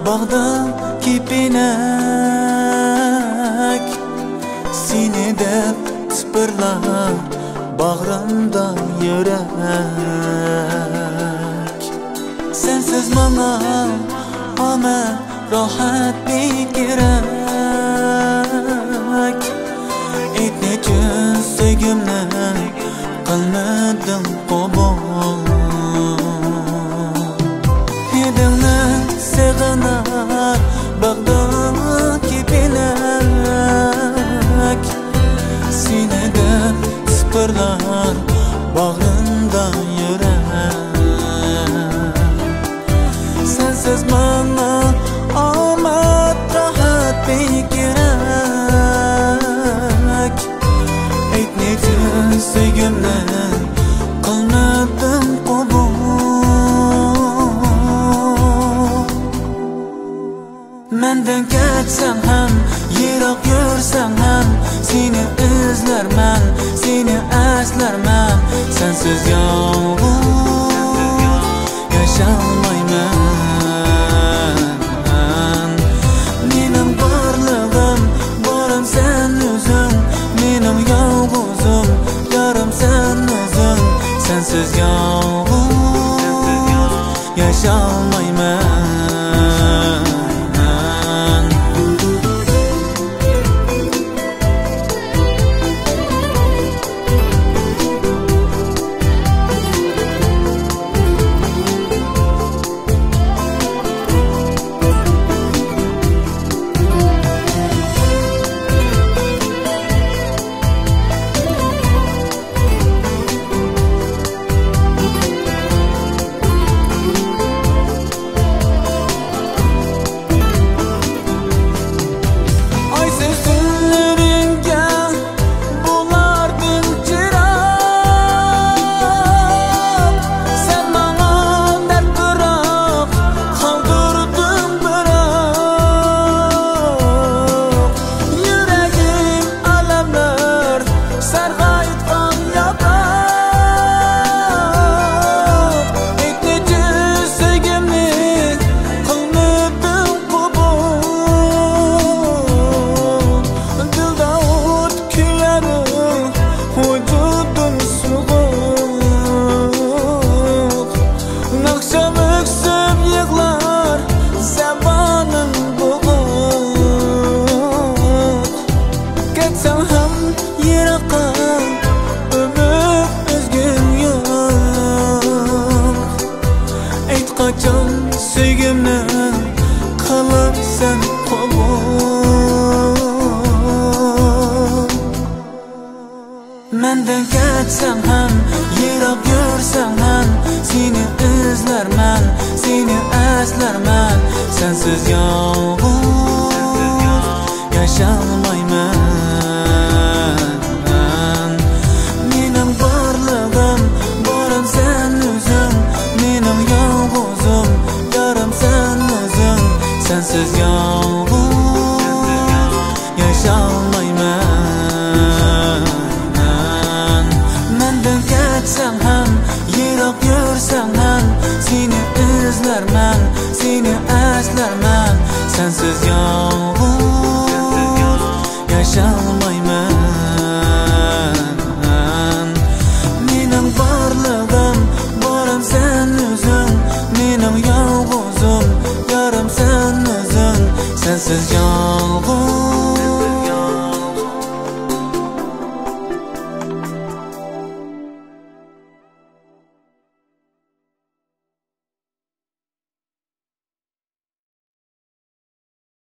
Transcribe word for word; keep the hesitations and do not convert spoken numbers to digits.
باغدا كېپىنەك، سېنى دەپ سىپىرلاپ باغرىمدا يۈرەك. سەنسىز ماڭا ئامەت راھەت بىكېرەك. ئېيت نېچۈن سۆيگۈمنى قىلمىدىڭ قوبۇل. ھىدىڭنى سېغىنار باغدا كېپىنەك. سېنى دەپ سىپىرلار باغرىمدا يۈرەك. سەنسىز ماڭا ئامەت راھەت بىكېرەك. ئېيت نېچۈن سۆيگۈمنى قىلمىدىڭ قوبۇل. مەندىن كەتسەڭ ھەم، يىراق يۈرسەڭ ھەم، سېنى ئىزلەرمەن، سېنى ئەسلەرمەن. سەنسىز يالغۇز ياشالمايمەن. مېنىڭ بارلىقىم، بارىم سەن ئۆزۈڭ، مېنىڭ يالغۇزۇم، يارىم سەن ئۆزۈڭ. سەنسىز يالغۇز ياشالمايمەن. ئايسىز تۈنلىرىڭگە بۇلاردىن چىراغ، سەن ماڭا دەرد بىراق، قالدۇردۇڭ بىراق. يۈرەكىم ئالەملەر سارغايتقان ياپراق. ئېيتمىدىم سۆيگۈمنى، قىلمىدىم قوبۇل. دىلدا ئوت كۆيەر، ۋۇجۇدۇم سوغۇق. ناخشام ئۆكسۈپ يىغلار، زەبانىم بوغۇق. كەتسەڭ ھەم يىراققا، ئۆمۈر ئۈزگۈم يوق. ئېيت قاچان سۆيگۈمنى قىلارسەن قوبۇل. مەندىن كەتسەڭ ھەم، يىراق يۈرسەڭ ھەم، سېنى ئىزلەرمەن، سېنى ئەسلەرمەن. سەنسىز يالغۇز ياشالمايمەن. مېنىڭ بارلىقىم، بارىم سەن ئۆزۈڭ، مېنىڭ يالغۇزۇم، يارىم سەن ئۆزۈڭ. سەنسىز يالغۇز ياشالمايمەن. مەندىن كەتسەڭ ھەم، يىراق يۈرسەڭ ھەم، سېنى ئىزلەرمەن، سېنى ئەسلەرمەن. سەنسىز يالغۇز ياشالمايمەن. مېنىڭ بارلىقىم، بارىم سەن ئۆزۈڭ، مېنىڭ يالغۇزۇم، يارىم سەن ئۆزۈڭ. سەنسىز